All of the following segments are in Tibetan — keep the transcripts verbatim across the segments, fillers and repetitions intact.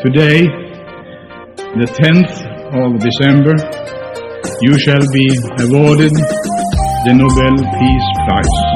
Today, the tenth of December, you shall be awarded the Nobel Peace Prize.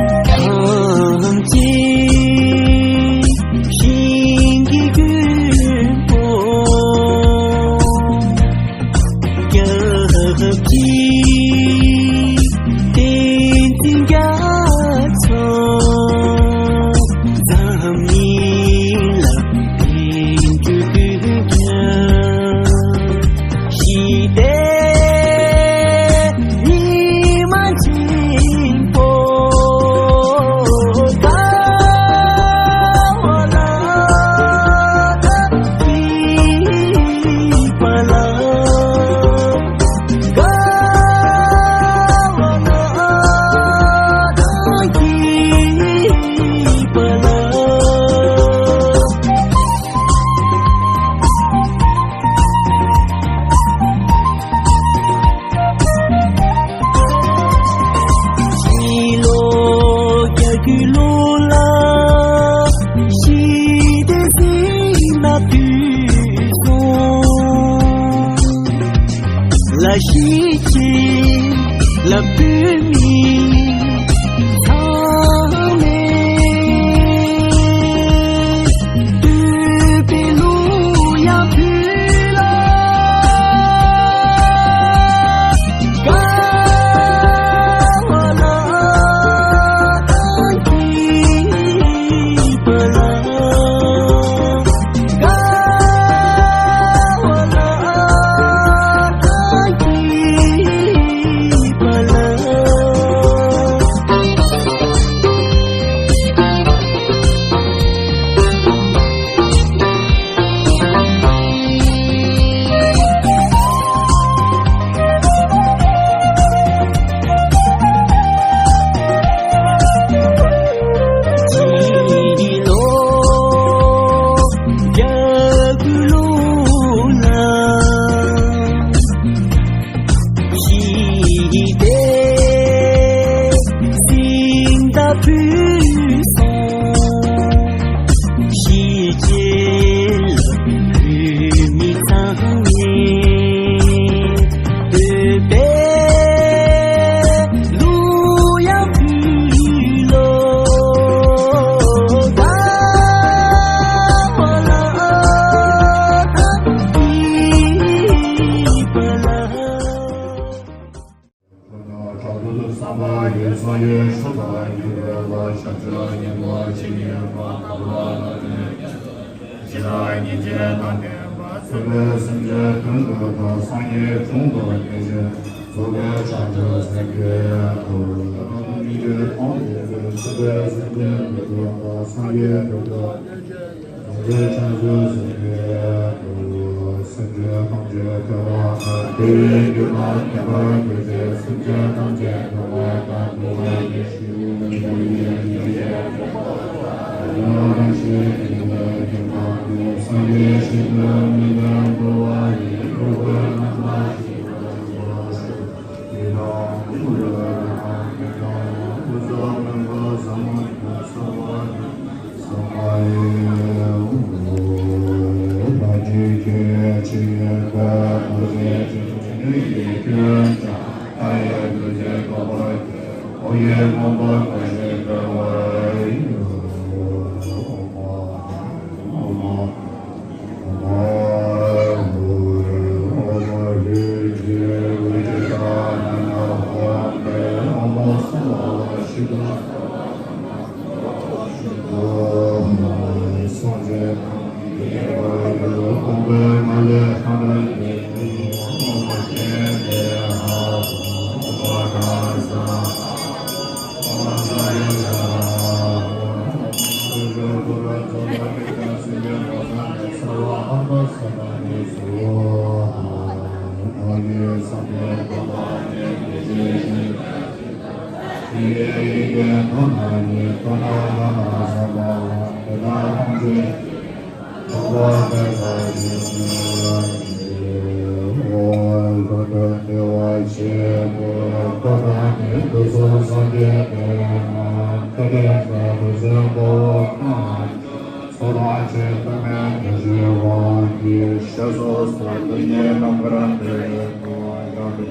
ཐོ་རངས་བྱེད་ཐུབ་མེད་དེ་ཚེ་དབང་གིས་ཞེས་སོགས་སུ་སྡུག་བསྔལ་རྣམ་དཀར་འདི་ལས་སྒྲོལ་བར་ཤོག།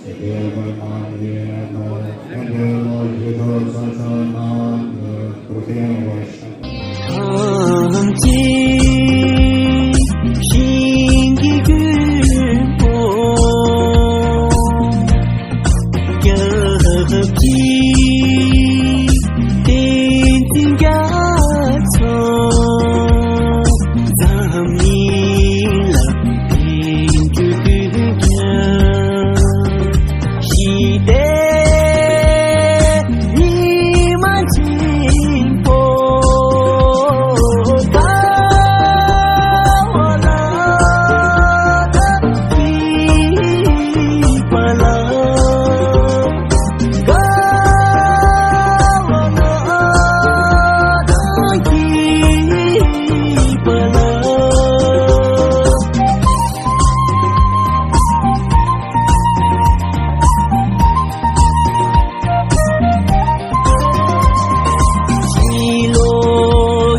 ཞི་བདེ་ཀུན་བཟང་ཡིན་ནོ། ཡོན་ཏན་ལོ་རྒྱུས་ཐོག་ཚོགས་ཆོས་རྣམས་ཀྱི་ཐུགས་བརྟན་བར་ཤོག། ཐམས་ཅད་ཞིང་གི་རྒྱུན་པོ། སྐྱབས་རྗེ་བསྟན་འཛིན་རྒྱ་མཚོ་འཛམ་གླིང་ལ་བསྟན་འགྲོ་ཀུན་ཀྱང་། ཞི་བདེ་ཉི་མ་ཆེན་པོ་དགའ་བ་ལ་སྐྱིད་པ་ལ། དགའ་བ་ལ་སྐྱིད་པ་ལ། ཕྱི་ལོ་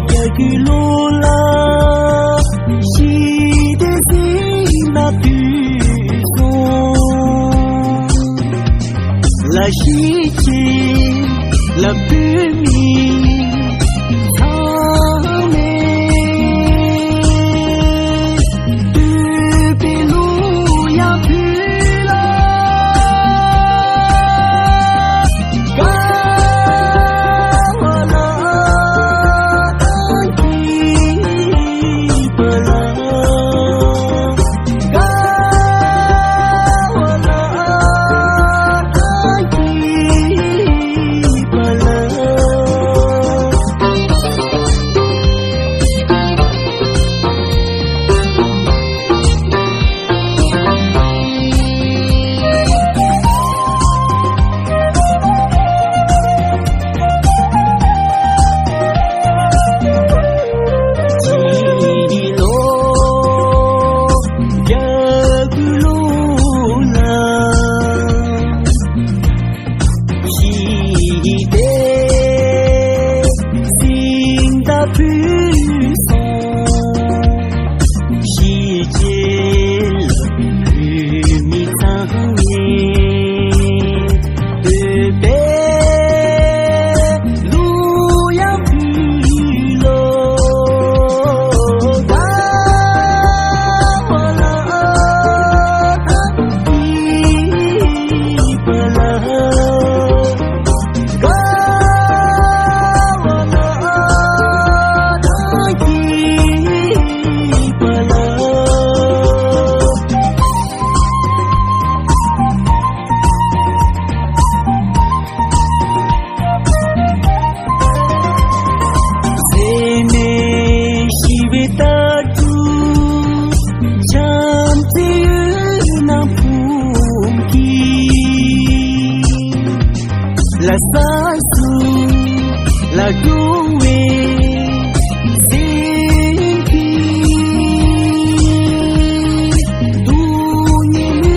བརྒྱད་ཅུ་ལོ་ལ་ཞི་བདེ་ཟེར་ན་དུས་སོང་། ལ་ཞིག་ཅིག་ལ་བོད་མི་ཚང་མས་བསྟོད་པའི་གླུ་དབྱངས་ཕུལ་ལ། དགའ་བ་ལ་སྐྱིད་པ་ལ། དགའ་བ་ལ་སྐྱིད་པ་ལ། ཕྱི་ལོ་བརྒྱད་ཅུ་ལོ་ལ། ཞི་བདེ་ཟིང་ད་ཕུལ་སོང་། ཞི་བྱེད་ལ་བོད་མི་ཚང་མས་བོད་པའི་གླུ་དབྱངས་ཕུལ་ལོ། དགའ་བ་ལ་སྐྱིད་པ་ལ། དགའ་བ་ལ་སྐྱིད་པ་ལ། ཟད་མེད་ཞི་བའི་ལྟ་གྲུབ་བྱམས་བརྩེའི་འོད་སྣང་ཕུང་གྱིས། ལ་ས་སུ་ལ་འགྲོ་བའི་སེམས་ཀྱི་སྡུག་བསྔལ་མུན་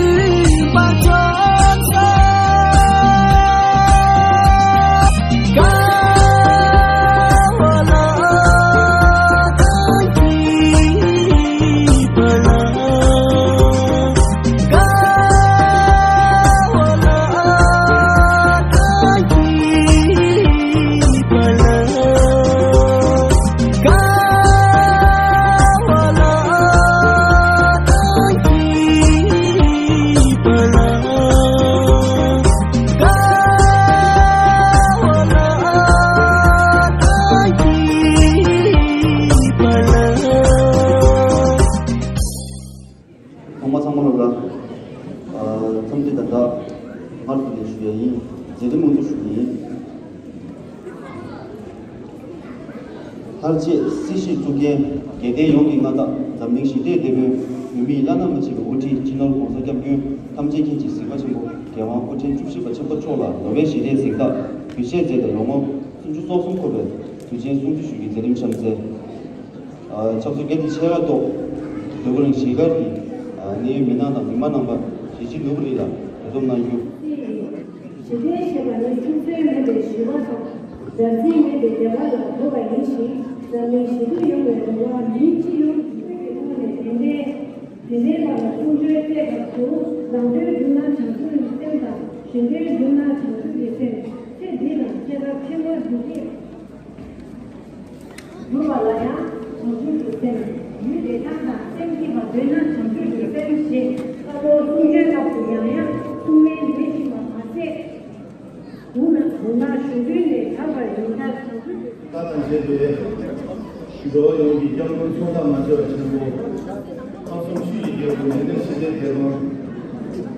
པ་བཅོམ་ས། དགའ་བ་ལ་སྐྱིད་པ་ལ། དགའ་བ་ལ་སྐྱིད་པ་ལ། དགའ་བ་ལ་སྐྱིད་པ་ལ། དགའ་བ་ལ་སྐྱིད་པ་ལ། ཚང་མ་ཚང་མ་ལ་ལ། ཨ། འཚམས་འདྲི་དང་སྦྲགས་སྔར་དུ་ནས་ཞུ་ཡ་ཡིན། མཛད་རིམ་དབུ་འཛུགས་ཞུ་ཡ་ཡིན། མཐར་བཅད་སྲིད་ཞིའི་གཙུག་རྒྱན་དགེ་ལྡན་ཡོངས་ཀྱི་མངའ་བདག་འཛམ་གླིང་ཞི་བདེའི་དེད་དཔོན་བོད་མིའི་བླ་ན་མ་མཆིས་པའི་དབུ་ཁྲིད་སྤྱི་ནོར་༸གོང་ས་༸སྐྱབས་མགོན་ཐམས་ཅད་མཁྱེན་ཅིང་གཟིགས་པ་ཆེན་པོ་རྒྱལ་དབང་སྐུ་ཕྲེང་བཅུ་བཞི་པ་ཆེན་པོ་མཆོག་ལ་ནོ་བེལ་ཞི་བདེའི་གཟེངས་རྟགས་འབུལ་བཞེས་མཛད་པའི་ལོ་ངོ་སུམ་ཅུ་སོ་གསུམ་འཁོར་བའི་དུས་ཆེན་གསུང་ཆོས་ཞུ་གི་མཛད་རིམ་འཆམ་མཛད། ཨ། ཆབ་སྲིད་འགན་འཁྲི་ཆེ་བའི་ཐོག་དོལ་པོ་གླིང་གཞིས་སྒར་གྱི་ཨ་གནད་ཡོད་མི་སྣ་དང་མི་མང་རྣམ་པ་གཞིས་བྱེས་ནོར་བུ་རིགས་ལ་འབྲེལ་འཛོམས་གནང་རྒྱུ། ཞི་བདེའི་ཞེས་པ་ནི་ཕྱུག་འཚོའི་མེད་པའི་ཞི་བ་དང་། འདྲ་མཚུངས་མེད་པའི་བདེ་བ་ལ་གོ་བ་ཡིན་ཞིང་ འཛམ་གླིང་ཞི་བདེ་ཡོང་བའི་རེ་བ། མིའི་སྤྱི་ཡོངས་ཀྱི་ཐུགས་ཀྱི་ཐོག་ནས་དེ་འདྲའི་དེ་འདྲའི་བར་ལ་ཀུན་སྤྱོད་བལྟས་པར་བྱུང་། རང་དོན་བསྒྲུབ་ན་བྱང་ཆུབ་ཀྱི་སེམས་དང་། གཞན་དོན་བསྒྲུབ་ན་བྱང་ཆུབ་ཀྱི་སེམས། ཚེ་འདི་ན་ཁྱད་པར་ཕྱི་མར་འགྲོ་སྐྱེ། འགྲོ་བ་ལ་ཡང་བྱང་ཆུབ་ཀྱི་སེམས། ཡུལ་བདེ་ཐང་དང་སེམས་སྐྱིད་པ་འདོད་ན་བྱང་ཆུབ་ཀྱི་སེམས་ཞེས་བཀའ་སློབ་གསུང་ཆོས་སྐབས་སུ་ཡང་ཡང་གསུང་མིན་མི་ཤེས་པ་མ་ཟད། དུག་ན་དུག་ན་གཞོན་དུས་ནས་དག་པར་ཡོང་ཐབས་བྱང་ཆུབ་ཀྱི། ད་དང་བཅས་པའི་འགྲོ་བ་ཡོངས་ཀྱི་སྐྱབས་མགོན་ཚོགས་བདག་མ་ཆེ་བ་ཆེན་པོ། ཁམས་གསུམ་ཆོས་ཀྱི་རྒྱལ་པོ་འཇིག་རྟེན་ཞི་བདེའི་དེད་དཔོན།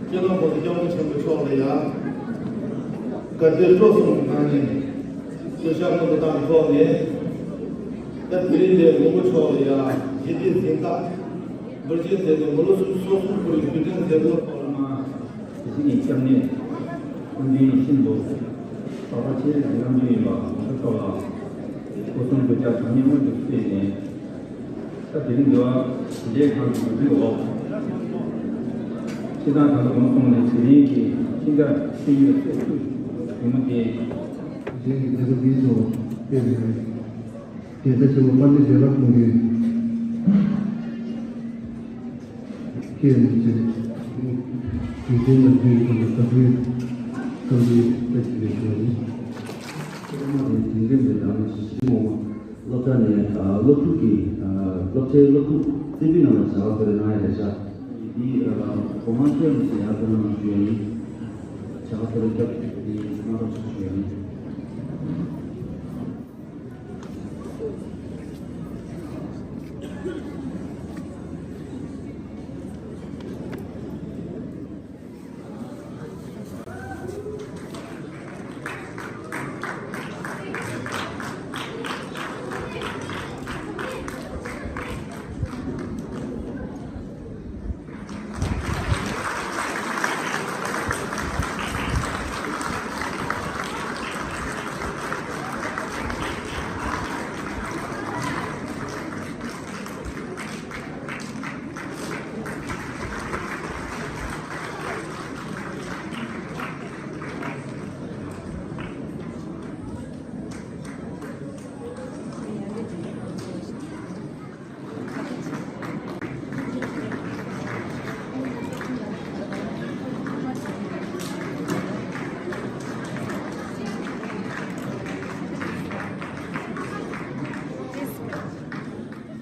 སྤྱི་ནོར་༸གོང་ས་༸སྐྱབས་མགོན་ཆེན་པོ་མཆོག་ལ་ཡང་དགའ་དད་སྤྲོ་གསུམ་གྱི་ངང་ནས་གསོལ་ཇ་སྔོན་དུ་བཏང་གི་ཐོག་ནས། ད་དེ་རིང་འདིར་མགོན་པོ་མཆོག་ལ་ཡང་ཞི་བདེའི་གཟེངས་རྟགས་འབུལ་བཞེས་མཛད་དེ། མི་ལོ་སོ་སོ་སོ་སོའི་སྐུ་རིང་རྒྱུད་འཛིན་མཛད་སྒོའི་ཐོག་ལ་མ། དེ་བཞིན་གྱི་སྐྱབས་གནས་སྐུ་མདུན་ཤིན་ཏུ་དག་པ་ཆེ་བའི་རྣམ་སྤྲུལ་ཡིན་པ་ང་ཚོ་ཚོ་ལ་སྐུ་གསུང་ཐུགས་ཀྱི་དྲང་སྙིང་མངོན་དུ་གསལ་ནས། ད་དེ་རིང་འདི་བ་འདིའི་ཁང་གི་འགོ་ཁྲིད་འོག་སྤྱི་བཏང་གང་དུ་གོང་སོང་ནས་དེ་རིང་གི་ཤིང་རྟ་ཤིང་ཡོད་ཚེ་ཐུག་ཉིན་མོ་དེ། དེ་རིང་གི་མཛད་སྒོ་འདིའི་ཐོག་སྤེལ་བའི། དེ་ལྟར་ཆེན་པོ་དཔལ་ལྡན་བྱེ་བྲག་ཁོང་གིས་ཁྱེད་མི་ཚེ་དུས་ཆེན་ལ་དུས་ཐོག་ཏུ་བཀའ་དྲིན་བསམ་པའི་བཀའ་དྲིན་ལས་བྱུང་བ་རེད། ཁྱེད་རང་མ་རེད། དེང་རིང་འདི་ནང་ཞིག་ཞིག་འོང་བ། སློབ་གྲྭ་ནས་སློབ་ཕྲུག་གི་སློབ་གྲྭའི་སློབ་ཕྲུག་རྩེ་ཕུད་ནང་ལ་བྱ་དགའ་གསོལ་རས་གནང་ཡ་རེད་ཤག་འདི་སྒོ་མང་ཆེ་བ་ཞིག་ཡར་ཁོ་རང་ནང་ཞུ་ཡ་ཡིན། བྱ་དགའ་གསོལ་རས་སྐྱབས་འདི་གནང་རོགས་ཞུ་ཡ་ཡིན།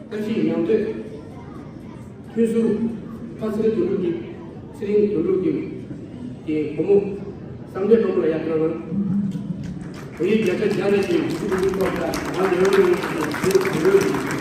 བཀྲ་ཤིས་ཉང་སྟོད་ཕུན་ཚོགས་ཕ་ཚེ་རིང་དོན་གྲུབ་ཀྱི། ཚེ་རིང་དོན་གྲུབ་ཀྱི་ཀྱི་བུ་མོ་བསམ་འདས་སྒྲོལ་མ་ལ་ཡར་བསྐྱངས་གནང་། བོད་ཡིག་བརྒྱ་ཆ་བརྒྱ་ལས་ཀྱི་ཕྲུ་གུ་ཐོག་ལ་ང་ལེའུ་ལེའུ་ཡིན་ཞེས་བོད་ལེའུ་ཡིན་ཞེས།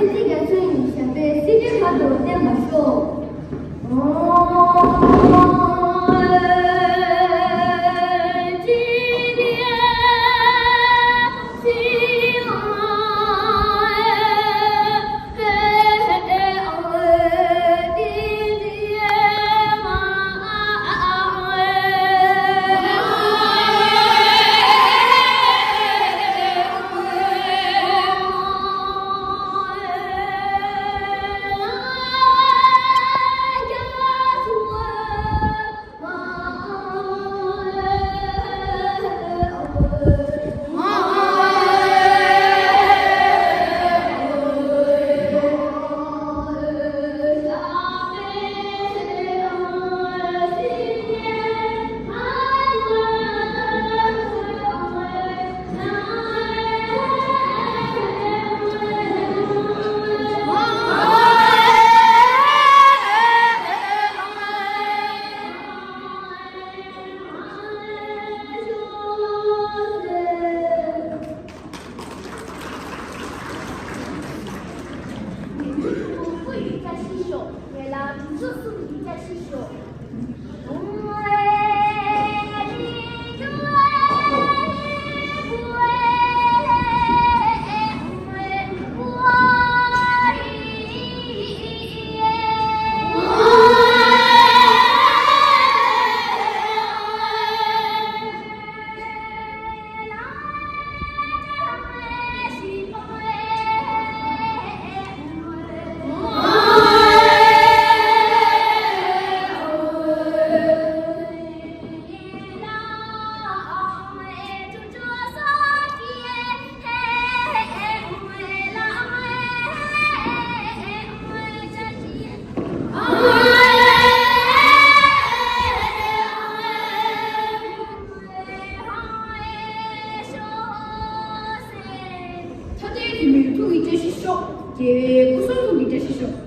ཚིག་རྒྱ་མཚོའི་ཞབས་པད་སྲིད་པའི་བར་དུ་བརྟན་པར་ཤོག། ཐ་དད་ཀྱི་མིང་ཐུགས་ཀྱི་བཀྲ་ཤིས་ཤོག། རྒྱལ་བའི་སྐུ་གསུང་ཐུགས་ཀྱི་བཀྲ་ཤིས་ཤོག།